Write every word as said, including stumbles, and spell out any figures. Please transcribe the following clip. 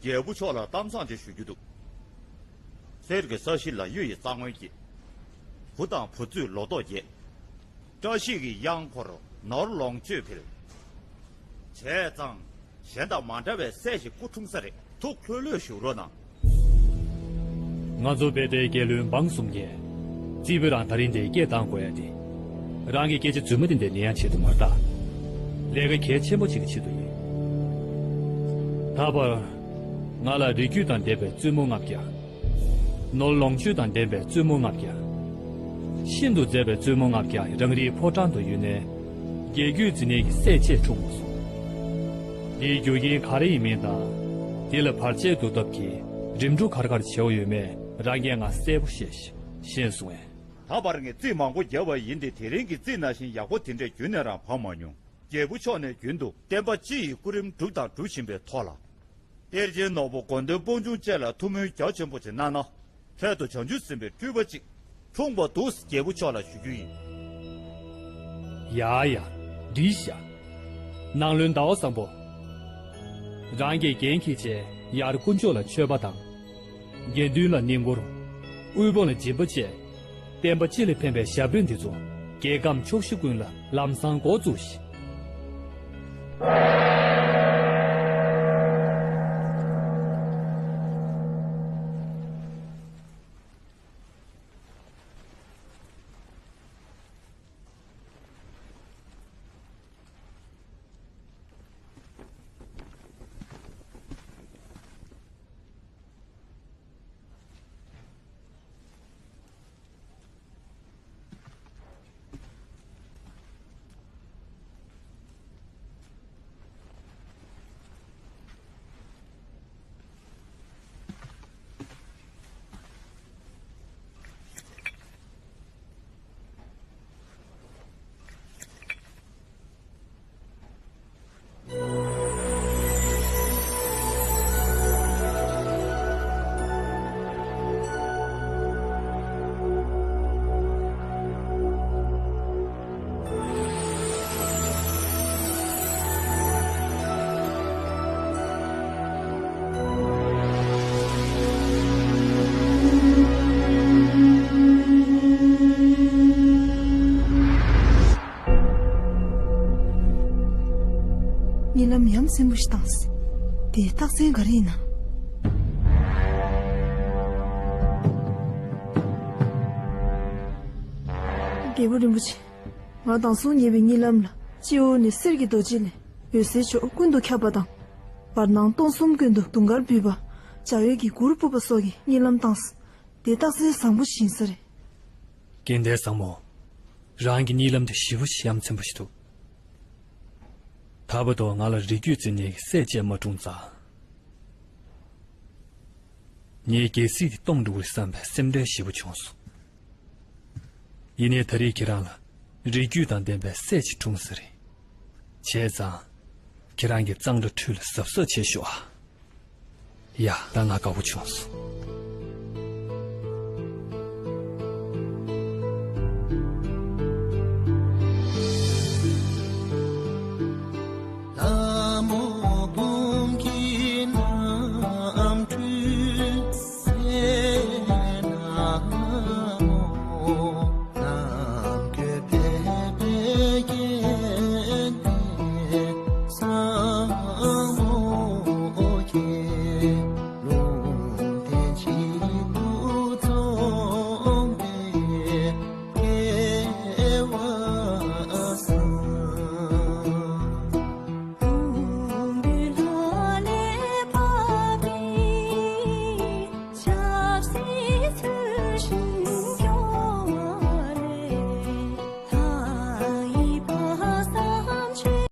རྒྱལ་པོ་མཆོག་ལ་གཏམ་བཟང་ཅིག་ཞུ་རྒྱུ་འདུག་གསེར་གྱི་ས་གཞི་ལ་གཡུ་ཡི་རྩྭ་སྔོན་སྐྱེས། བུ་དང་བུ་བཙུན་ལོ་ཏོག་རྒྱས། བཀྲ་ཤིས་ཀྱི་གཡང་འཁོར་ནོར་ལོངས་སྤྱོད་འཕེལ། བྱས་ཙང་གཞན་དང་མ་འདྲ་བའི་སྲས་ཤིག་སྐུ་འཁྲུངས་ས་རེད། ཐུགས་ལྷོད་ལྷོད་བཞུགས་རོགས་གནང་། ང་ཚོ་བེ་ཏའི་རྒྱལ་བློན་འབངས་གསུམ་གྱིས་རྩིས་པོ་རང་ད་རིང་འདིར་སྐད་བཏང་དགོས་ཡ་དེ། རང་གི་སྐད་ཆ་རྫུན་མ་དེ་འདྲ་ལེན་ཡ་ཆེད་དུ་མ་རེད་ད། ལས་ཀ་གལ་ཆེན་པོ་ཅིག་གི་ཆེད་དུ་ཡིན། ད་བར་ང་ལ་རིགས་རྒྱུད་དང་ལྡན་པའི་བཙུན་མོ་ལྔ་བརྒྱ། ནོར་ལོངས་སྤྱོད་དང་ལྡན་པའི་བཙུན་མོ་ལྔ་བརྒྱ། ཤིན་ཏུ་མཛེས་པའི་བཙུན་མོ་ལྔ་བརྒྱ་རང་རེའི་ཕོ་བྲང་དུ་ཡོད་ནའི། རྒྱལ་རྒྱུད་འཛིན་ནས་ཀྱི་སྲས་བཅས་འཁྲུངས་མ་སོང་། འདིའི་རྒྱུ་རྐྱེན་ག་རེ་ཡིན་མིན་དང་། འདི་ལ་བར་ཆད་བསྡུ་ཐབས་ཀྱི་རིམ་གྲོ་ག་རེ་ག་རེ་བྱེད་དགོས་ཡོད་མེད་རང་གིས་ང་གསལ་པོ་ཤེས་ཤིག་ཤེས་སོང་ངས། ད་བར་ངས་རྩིས་མང་པོ་བརྒྱབ་པ་ཡིན་ཏེ། དེ་རིང་གི་རྩིས་ནང་བཞིན་ཡག་པོ་དེ་འདྲ་རྒྱུན་ནས་རང་བབས་མ་མྱོང་། རྒྱལ་པོ་མཆོག་ནས་རྒྱུན་དུ་བསྟན་པ་སྤྱི་ཡི་སྐུ་རིམ་བསྒྲུབས་དང་སྒྲུབ་བཞིན་པའི་ཐོག་ལ། གཏེར་ཆེན་ནོར་བུ་དགོན་སྡེ་སྤུན་ཆུང་བཅས་ལ་ཐུགས་སྨོན་རྒྱ་ཆེན་པོ་ཅིག་གནང་ན། འཕྲལ་དུ་བྱང་ཆུབ་སེམས་དཔའི་སྤྲུལ་པ་ཅིག་འཁྲུངས་པ་འདུག་རྒྱལ་པོ་མཆོག་ལ་ཞུ་རྒྱུ་ཡིན། ཡ་ཡ། འགྲིག་ཤག་ནང་བློན་ཟླ་བ་བཟང་པོ། རང་གིས་འགན་འཁྱེར་བྱས་ཡར་དཀོན་མཆོག་ལ་མཆོད་པ་དང་། དགེ་འདུན་ལ་བསྙེན་བཀུར། དབུལ་ཕོངས་ལ་སྦྱིན་པ་བཅས། བསྟན་པ་སྤྱི་ལ་ཕན་པའི་ཞབས་འདྲེན་འདི་ཚོ་རྒྱལ་ཁམས་ཕྱོགས་བཞི་ཀུན་ལ་ལམ་སང་འགོ་བཙུགས་ཤིག་གཉིད་ལམ་ཡ་མཚན་པོ་ཞིག་བཏང་སོང་། དེའི་རྟགས་མཚན་ག་རེ་ཡིན་ན། རྒྱལ་པོ་རིན་པོ་ཆེ། ང་དང་སོང་ཉེ་བའི་གཉིད་ལམ་ལ་སྤྱི་བོ་ནས་གསེར་གྱི་རྡོ་རྗེ་ལས་འོད་ཟེར་ཕྱོགས་ཀུན་ཏུ་ཁྱབ་པ་དང་། བར་སྣང་སྟོང་གསུམ་ཀུན་ཏུ་དུང་དཀར་འབུད་པ། འཇའ་འོད་ཀྱི་གུར་ཕུབ་པ་སོགས་ཀྱི་གཉིད་ལམ་བཏང་སོང་། དེ་རྟགས་མཚན་བཟང་པོ་ཞིག་ཡིན་ས་རེད། རྒན་བདེ་བཟང་མོ། རང་གི་གཉིད་ལམ་དེ་ཞེ་པོ་ཞིག་ཡ་མཚན་པོ་ཞིག་འདུག་ད་བར་དུ་ང་ལ་རིགས་རྒྱུད་འཛིན་ནས་སྲས་བཅས་མ་འཁྲུངས་ཙང་། ངའི་རྒྱལ་སྲིད་དེ་སྟོངས་འགྲོ་གི་བསམ་པའི་སེམས་ཁྲལ་ཞེ་པོ་བྱུང་སོང་། ཡིན་ནའི་ད་རེས་ཁྱེད་རང་ལ་རིགས་རྒྱུད་དང་ལྡན་པའི་སྲས་ཅིག་འཁྲུངས་ས་རེད། བྱས་ཙང་། ཁྱེད་རང་གི་གཙང་སྦྲ་ཁྲོད་ལ་གཟབ་གཟབ་བྱེད་ཤོག་ཨ། ཡ། ད་ང་དགའ་པོ་བྱུང་སོང་།